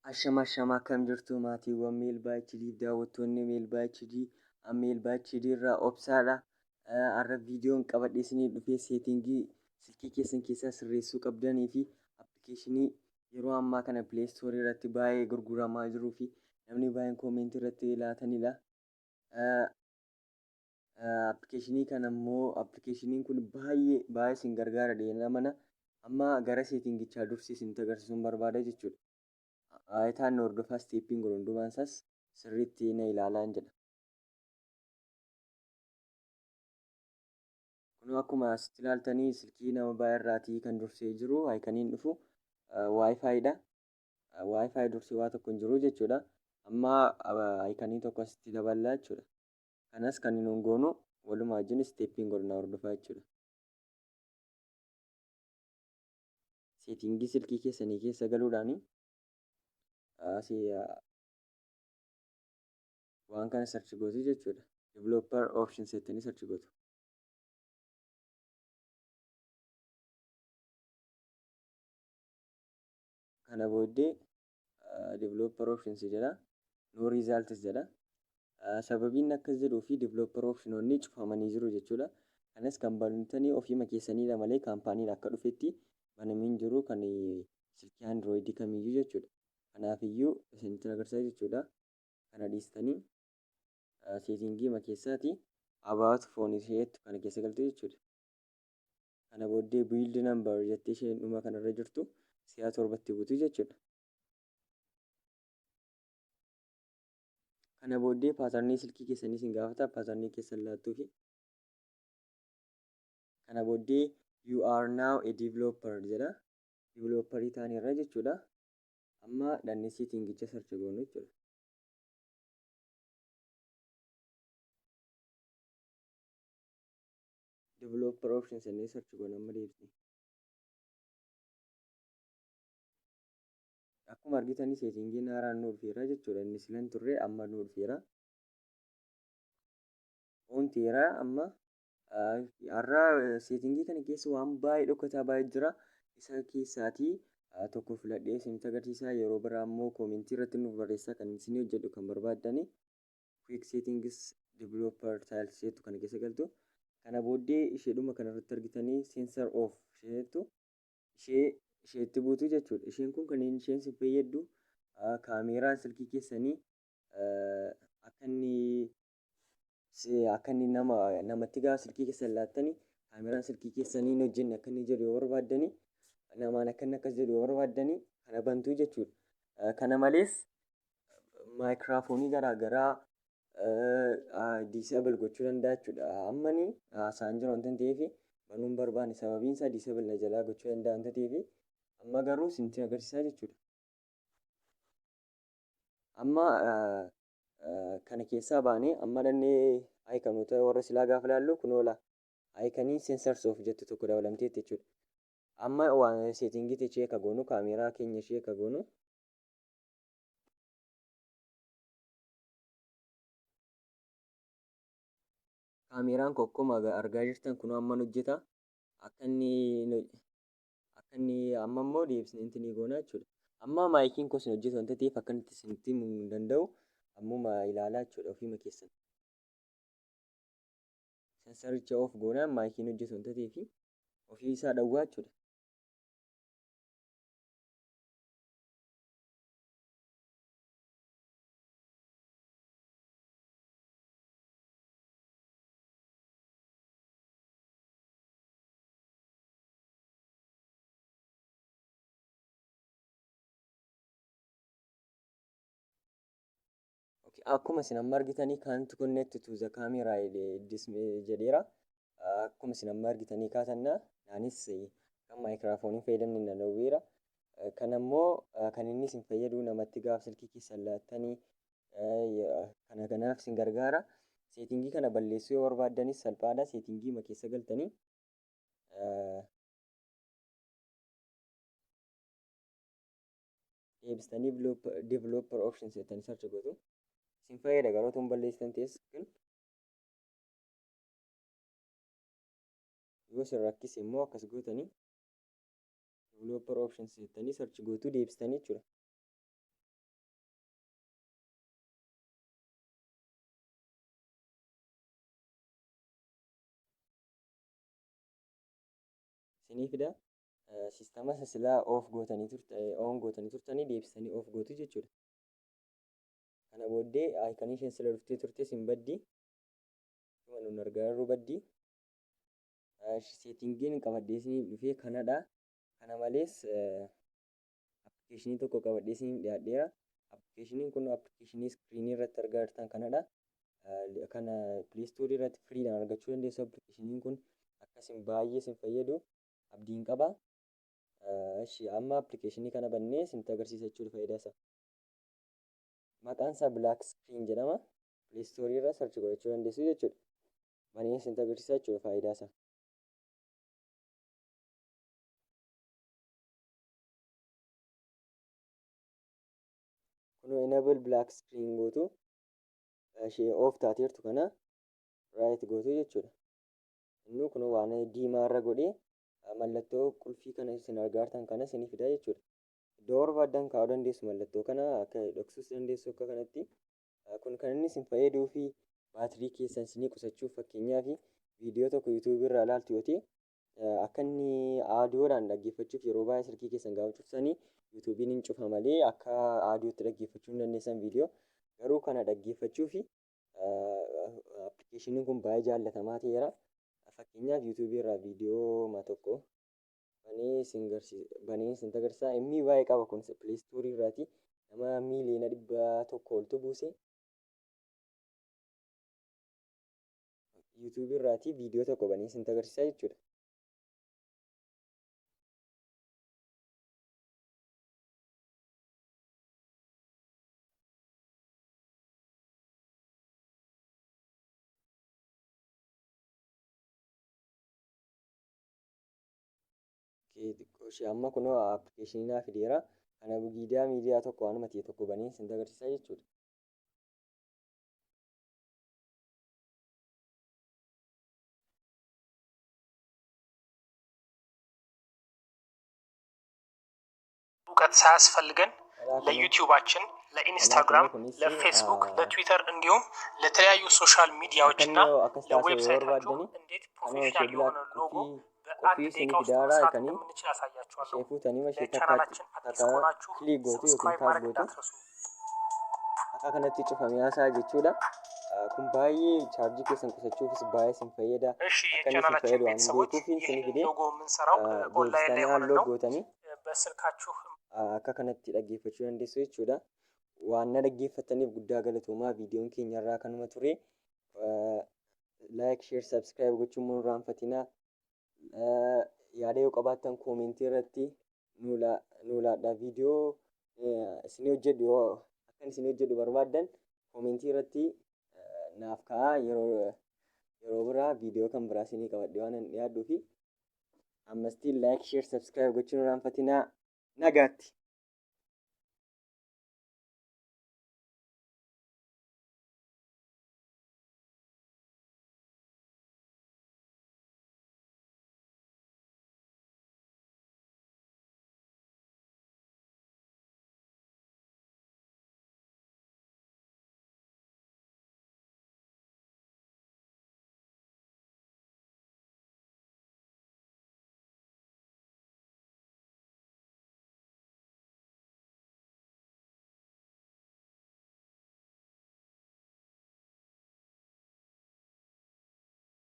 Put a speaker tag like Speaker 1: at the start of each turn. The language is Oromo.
Speaker 1: Ashama ashama, akkam jirtu maatiiwwan Meelbaa HD, daawwattoonni Meelbaa HD? Meelbaa HD irraa Obsaadha. Har'a viidiyoon qabadhee isinii dhufee setting silkii keessan keessaa sirreessuu qabdanii fi appilikeeshinii yeroo ammaa kana Play Store irratti baay'ee gurguramaa jiruu fi namni baay'een comment irratti laatanidha. Appilikeeshinii kana immoo, appilikeeshiniin kun baay'ee baay'ee isin gargaara jedheen amana. Amma gara settingichaa dursi isinitti agarsiisuun barbaada jechuudha. Ayitaan hordofaa, steppiin kun hundumaan isaas sirriitti na ilaalaa jedha. Kun akkuma asitti ilaaltanii, silkii nama baay'ee irraatii kan dursee jiru iconiin dhufu WiFidha. WiFi dursee waa tokko hin jiru jechuudha. Amma iconii tokko asitti daballaa jechuudha. Kanas kan nuun goonu walumaa wajjin steppiin godhuna, hordofaa jechuudha. Setting silkii keessanii keessa galuudhaani waan kana search gootu jechuudha. Developer options jettanii search gootu. Kana booddee developer options jedha. No results jedha. Sababiin akkas jedhuu fi developer optionoonni cufamanii jiru jechuudha. Kanas kan banatanii ofiima keessaniidha malee kaampaaniin akka dhufetti banamee hin jiru kan silkii Android kamiyyuu jechuudha. Kanaafiyyuu isinitti agarsiisa jechuudha. Kana dhiistanii setting keessaati about phone isheettu kana keessa galtu jechuudha. Kana booddee build number jettee isheen dhuma kanarra jirtu si'a torbatti butu jechuudha. Kana booddee pattern silkii keessanii isin gaafata, pattern keessan laattuufi. Kana booddee "You are now a developer" jedha. Developerii taaneerra jechuudha. Amma dhannee settingicha search goonu jechuudha. Developer options jennee search goona amma deebisnee. Akkuma argitanii, settingiin haaraan nu dhufeera jechuudha. Inni sila hin turre amma nu dhufeera. On ta'eera amma. Har'a setting kana keessa waan baay'ee dhokataa baay'ee jira. Isa keessaatii tokko filadhee isinitti agarsiisa. Yeroo biraa immoo comment irratti nuuf barreessaa kan isin hojjedhu kan barbaaddani. Quick settings developer tiles jettu kana keessa galtu. Kana booddee isheedhuma kanarratti argitanii sensor off isheettu ishee isheetti buutu jechuudha. Isheen kun kan isheen si fayyaddu kaameeraan silkii keessanii akka inni nama namatti gaafa silkii keessan laattanii kaameeraan silkii keessanii hin hojjenne akka inni jedhu yoo barbaaddanii, namaan akka inni akkas jedhu yoo barbaaddanii, kana bantuu jechuudha. Kana malees microphone garaa garaa disable gochuu danda'a jechuudha. Ammani haasa'an jira wanta ta'eef banuu hin barbaanne, sababiin isaa disable na jalaa gochuu danda'a wanta ta'eef. Amma garuu isinitti agarsiisaa jechuudha. Amma kana keessaa baanee amma dhannee iconoota warra silaa gaafa ilaallu, kunoo laa, iconii sensors off jettu tokko dabalamteetti jechuudha. Amma waan setting ishee akka goonu, kaameeraa keenya ishee akka goonu, kaameeraan koo akkuma argaa jirtan kunoo amman hojjeta. Akka inni amma immoo deebisnee ni goona jechuudha. Amma miciin koos hin hojjetu wanta ta'eef akka inni isinitti himuu hin danda'u. Ammuma ilaalaa jechuudha ofiima keessan. Sensoricha off goonaan miciin hojjetu wanta ta'eef ofii isaa dhawwaa jechuudha. Akkuma isin amma argitanii, "Can't connect to the camera" jedheera. Akkuma isin amma argitanii kaatannaa anis kan microphone fayyadamne na dhowweera. Kan ammoo kan inni isin fayyadu namatti gaafa silkii keessan laattanii kana kanaaf isin gargaara. Setting kana balleessuu yoo barbaaddanis salphaadha. Setting keessa galtanii deebistanii developer options jettanii search gootu. Isin fayyada garuu otoo hin balleessitan ta'es kun yoo isin rakkise immoo akkas gootanii developer options jettanii search gootuu deebistanii jechuudha. Isinii fida. Systema isa silaa off gootanii turte on gootanii turtanii deebistanii off gootu jechuudha. Kana booddee iconii isheen sila dhuftee turtes hin baddi. Akkuma nun argaa jirru baddi. Settingiin qabadhee isiniif dhufee kanadha. Kana malees applicationii tokko qabadhee isiniif dhiyaadheera. Applicationiin kun applicationii screenii irratti argaa jirtan kanadha. Kana Play Storeii irratti freedhaan argachuu dandeessu. Applicationiin kun akkasin baay'ee isin fayyadu abdiin qaba. Ishi amma applicationii kana bannee isinitti agarsiisa jechuudha faayidaa isaa. Maqaan isaa Black Screen jedhama. Play Storeii irra search godhachuu dandeessu jechuudha. Banee isinitti agarsiisa jechuudha faayidaa isaa. Kunoo enable black screen gootu, ishee off taateertu kana right gootu jechuudha. Inni kun waan diimaa irra godhee mallattoo qulfii kana isin argaartan kana isinii fida jechuudha. Iddoo barbaaddan kaa'uu dandeessu, mallattoo kana akka dhoksuus dandeessu akka kanatti. Kun kan inni isin fayyaduu fi baatirii keessan isinii qusachuuf. Fakkeenyaaf, viidiyoo tokko YouTubeii irraa ilaaltu yoo ta'e, akka inni audiodhaan dhaggeeffachuuf yeroo baay'ee silkii keessan gaafa cuftanii YouTubeiin hin cufa malee akka audiotti dhaggeeffachuu hin dandeessan viidiyoo. Garuu kana dhaggeeffachuu fi applicationiin kun baay'ee jaallatamaa ta'eera. Fakkeenyaaf, YouTubeii irraa viidiyoo tokko banee isin garsiisa, banee isin agarsiisa. Inni baay'ee qaba kun Play Storeii irraati. Nama miiliyoona 100 oltu buuse. YouTubeii irraati viidiyoo tokko banee isin agarsiisa jechuudha. Xiqqoo ishee amma kunoo applicationii naa fideera. Kana giidiyaa miidiyaa tokko waanuma ta'e tokko banee isin agarsiisa jechuudha.
Speaker 2: እውቀት ሳያስፈልገን ለዩቲዩባችን፣ ለኢንስታግራም፣ ለፌስቡክ፣ ለትዊተር እንዲሁም ለተለያዩ social ሚዲያዎች እና ለ websiteኣችሁ እንዴት professional የሆነ ሎጎ በአንድ ደቂቃ ውስጥ መስራት እንደምንችል አሳያችኋለሁ። ለቻናላችን አዲስ ከሆናችሁ subscribe ማድረግ እንዳትረሱ።
Speaker 1: Akka kanatti cufamee haasa'a jechuudha. Kun baay'ee chaarjii keessan qusachuufis baay'ee isin fayyada.
Speaker 2: እሺ
Speaker 1: Akka inni isin
Speaker 2: የቻናላችን
Speaker 1: fayyadu waan
Speaker 2: ቤተሰቦች
Speaker 1: beekuuf isin
Speaker 2: ይህንን
Speaker 1: fidee
Speaker 2: ሎጎ የምንሰራው ኦንላይን ላይ
Speaker 1: deebistanii
Speaker 2: ሆነን
Speaker 1: halluu
Speaker 2: ነው።
Speaker 1: gootanii
Speaker 2: በስልካችሁ
Speaker 1: akka kanatti dhaggeeffachuu dandeessu jechuudha. Waan na dhaggeeffattaniif guddaa galatoomaa. Viidiyoon keenya irraa kanuma ture. Like, share, subscribe gochuun immoo hin irraanfatinaa. Yaada yoo qabaattan commentii irratti nuu laadhaa. Viidiyoo isinii hojjedhu yoo akkan isinii hojjedhu barbaaddan commentii irratti naaf kaa'aa. Yeroo biraa viidiyoo kan biraa isinii qabadhee waan hin dhiyaadhuu fi ammastiin like, share, subscribe gochuun hin irraanfatinaa. Nagaatti.